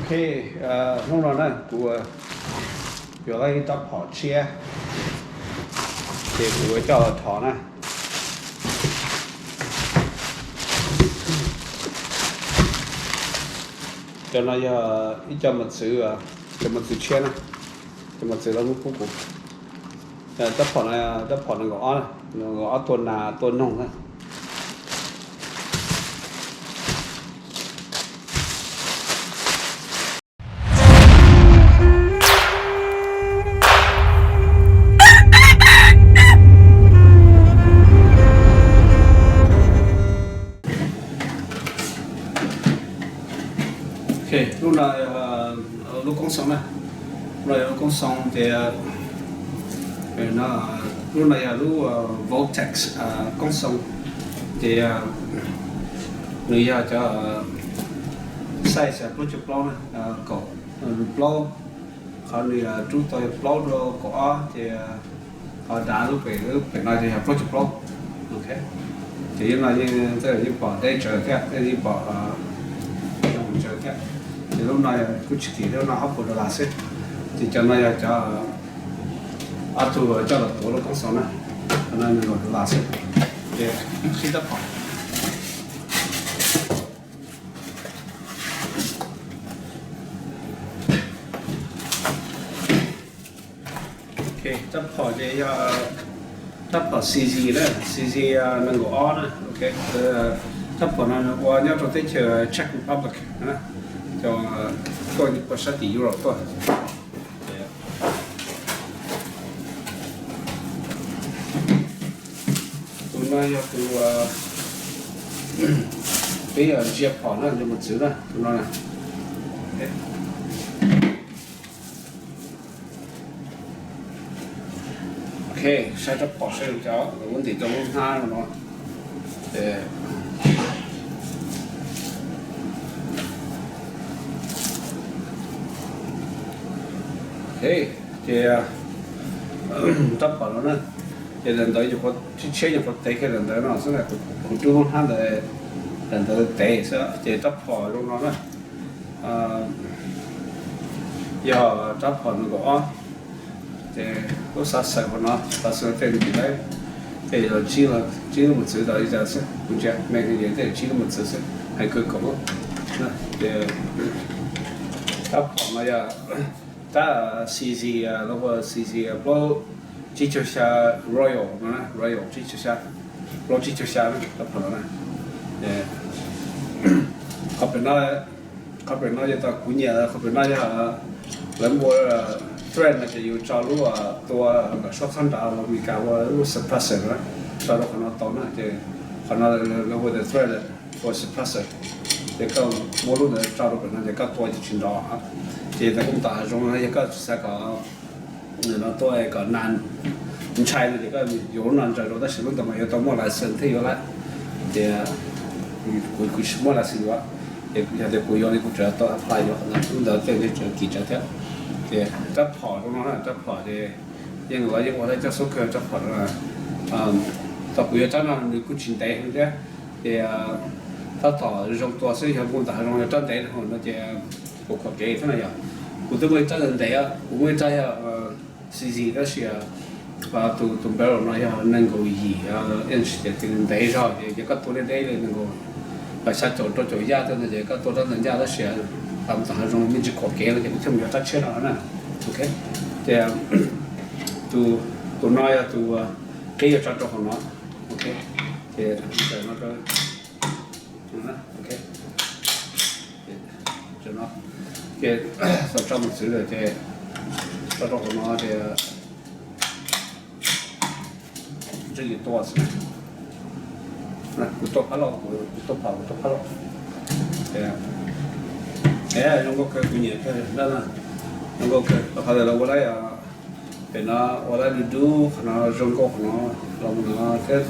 Ok, hnub no na kuv yuav ib rab phom tshiab, ces kuv yuav coj los thov na. Cov no yog ib co mos txwv, cov mos txwv tshiab na, cov mos txwv lawv muab pub kuv. Rab phom no, rab phom nees nkaum ob, nees nkaum ob tua nas tua noog na. Ok, lub no yog lub koob xoo na. Lub no yog lub koob xoo ces lub no yog lub Vortex koob xoo, ces nws yog cov size plaub caug plaub na, kaum plaub, qhov nws rub tau yog plaub rau kaum ob, ces qhov dav lub pem, lub pem no ces yog plaub caug plaub. Ok, ces lub no yeej, yeej pom deb tsawv thiab, yeej pom zoo tsawv thiab. Ces lub no kuj tsis kim, lub no ob puas dollar xwb. Ces cov no yog cov ob tug coj los tuav lub koob xoo na, cov no nees nkaum dollar xwb. Ces qhib rab phom. Ok, rab phom ces yog rab phom C Z na, C Z nees nkaum ob na. Ok, rab phom no nws ua nyob rau teb chaws Czech Republic, cov tuaj puag sab tim Europe tuaj. Tus no yog tus peb ntsia phom na, ntsia mos txwv na, tus no na. Ok, saib rab phom saib cov lub ntim rau lub hnab no. Ok, ces rab phom no na, ces daim ntawv tshiab nyuam qhuav tev kiag daim ntawv no xwb na, kuv rub lub hnab ntawd, daim ntawv tev xwb ces rab phom zoo no na. Yog rab phom nees nkaum ob, ces lub xav xaws qhov no, xav xaws tej ntim lawm, ces yog tsib lub mos txwv tau li cas xwb, kuv ntsia me ntsis tej tsib lub mos txwv xwb, hais kawg kaum lub. Ces rab phom no yog rab C Z, lub C Z plaub tsib caug xya, Royal no, Royal tsib caug xya, plaub tsib caug xya rab phom no na. Qhov pem no, qhov pem no yog tau kuv nyiam, qhov pem no yog lawv muab thread no ces yus tso lub tua kom suab txhob nrov los Meskas ua lub suppressor na, tso rau qhov no tau na ces qhov no lawv hu tias thread ua suppressor. Ces koj muab lub ntawd tso rau pem no ces koj tua ces tsis nrov. Ces ntawd kuj tau hav zoov no, yog koj tsis xav kom no tua kom nas ntshai no ces koj yuav lub no ntsaws rau, tab sis lub ntawd mas yuav tau muaj license thiaj yuav lawm. Ces kuv, kuv tsis muaj license yuav, ces yog tias kuv yuav li kuv tseem tau apply yuav qhov ntawd, lub ntawd tej tseem kim tsawv thiab. Ces rab phom rau no na, rab phom ces yeej los yeej ua tau coj xub kawg rab phom no. Thaum kuv yuav rab no nws kuj tsis ntev heev thiab, ces tab tom zoo tua xwb, yog mus ntawm hav zoov yog rab ntev no ces kuv khuam kev thiab no yog. Kuv twb muaj ib rab ntev, kuv muaj ib rab yog C Z tab sis tus, tus barrel no yog nees nkaum yim inch ces ntev zog ces koj tua deb deb li nees nkaum, xya caum rau caum yaj tej ntawd ces koj tua rab ntawd ncaj tab sis mus tom hav zoov me ntsis khuam kev no ces kuv thiaj mus yuav rab tshiab no na. Ok, ces tus no yog tus qib yuav tso rau hauv no. Ok, ces no, ok, no, ces tso mos txwv lawm ces tso rau hauv no ces ntshe yus tua xwb. Kuv tua phab lauj, kuv tua phom, kuv tua phab lauj. Ces zoo nkauj kawg, kuv nyiam kawg dab no, zoo nkauj kawg. Qhov ntawd lawv ua lawm, pem no ua lawm du du, qhov no zoo nkauj, qhov no los mus no thiab.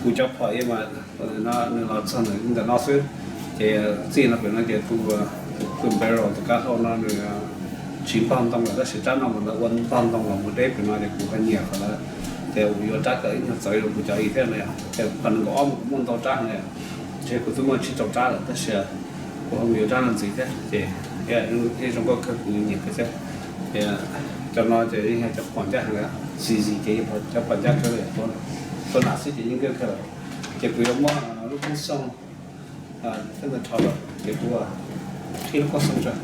Kuv cov phom yeej mas nws los txog ntawm no xwb. Ces txij no pem no ces tus, tus barrel tus kab hlau no nws tsis npog ntoo lawm, tab sis rab no mas lawv ua npog ntoo los mus deb pem no ces kuv ho nyiam qhov ntawd. Ces kuv yuav rab kom ib nyuag txawv rau kuv cov ib thiab no yom. Ces qhov nees nkaum ob mas kuv muaj ntau rab no yom, ntshe kuv twb muaj tsib rau rab lawm tab sis kuv ho mus yuav rab no ntxiv thiab ces Zoo nkauj kawg, kuv nyiam kawg thiab. Cov no ces yeej yog cov phom ncaj heev, xis xis ces cov phom ncaj kawg, tua nas xwb ces yeej nkawj kawg lawm. Ces kuv yuav muab lub koob xoo, tej ntawd rho rau, ces kuv qhib lub koob xoo rau.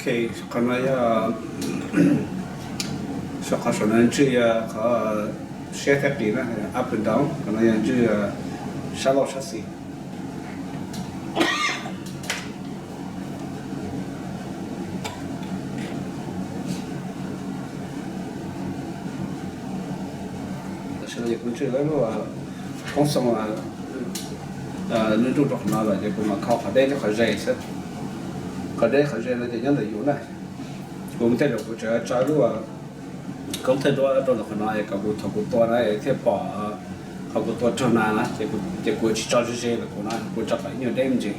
Ok, qhov no yog, qhov saum no ntswj yog qhov siab thiab qis na, up and down, qhov no yog ntswj sab laug sab xis. Tam sim no ces kuv ntswj lub koob xoo nws nruj rau qhov no lawm ces kuv mam khau qhov deb thiab qhov ze xwb. Qhov deb qhov ze no ces nyob ntawm yus na. Kuv tej zaum kuv tseem tso lub koob thawj duab rau ntawm qhov no es kom kuv thaum kuv tua na thiaj pom qhov kuv tua raug nas na, ces kuv tsis tso ze ze ntawm kuv na, kuv tso kom ib nyuag deb me ntsis.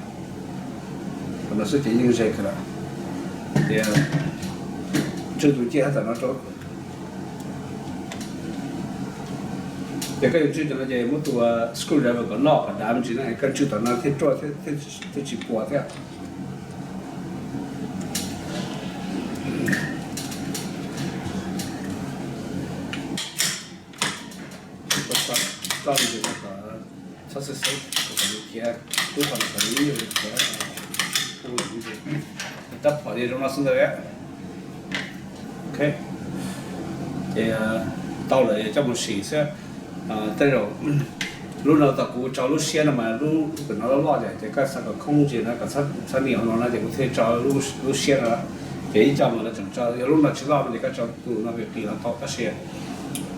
Qhov no xwb ces yeej ze kawg lawm. Ces ntswj tus ciaj hab tam no rau. Ces koj yuav ntswj tam no ces muab tus screwdriver kom loj kom dav me ntsis na, koj ntswj tom no thiaj ruaj thiab tsis puas thiab. Txhob xwb xwb, kom nws khiav, tub qhov no kom nws ib nyuag khiav. Rab phom ces zoo no xwb ntag. Ok, ces tau lawm coj mus sim xwb. Tej zaum lub no tau kuv tso lub siab no mas lub ntawm no loj loj ces koj xav kom khoob ntsis no kom txhob nim no no ces kuv thiaj tso lub siab no. Ces ib co mas lawv tseem tso, yog lub no tsis loj no ces koj tso tus no qis los tau tab sis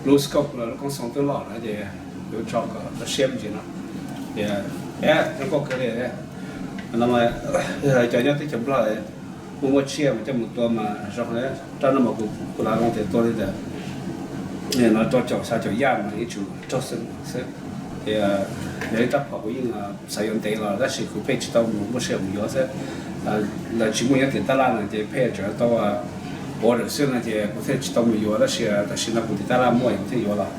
lub scope no lub koob xoo twb loj na ces yuav tso kom siab me ntsis no. Ces zoo nkauj kawg li. No mas cov nyob teb chaws Nplog muaj muaj tsiaj mas coj mus tua mas zoo. Rab no mas kuv lav zoo tias tua li ntawm no rau caum xya caum yaj mas yeej tsum raug xwb. Ces yog ib rab phom kuv yeej xav yuav ntev los tab sis kuv pheej tsis tau mus muaj sij hawm mus yuav xwb. Lawv tsis muaj nyob tim tab laj no ces pheej tseem tau order xwb no ces kuv thiaj tsis tau mus yuav tab sis tam sim no kuv tim tab laj muaj kuv thiaj yuav los.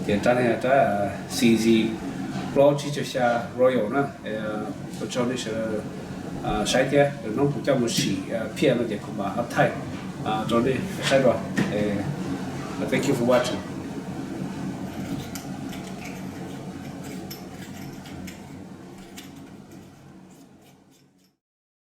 Ces rab no rab C Z plaub tsib caug xya Royal na. Ua tsaug nej sawv daws saib thiab, hnub kuv coj mus sim phiaj no ces kuv mam thaij rau nej saib dua. Thank you for watching.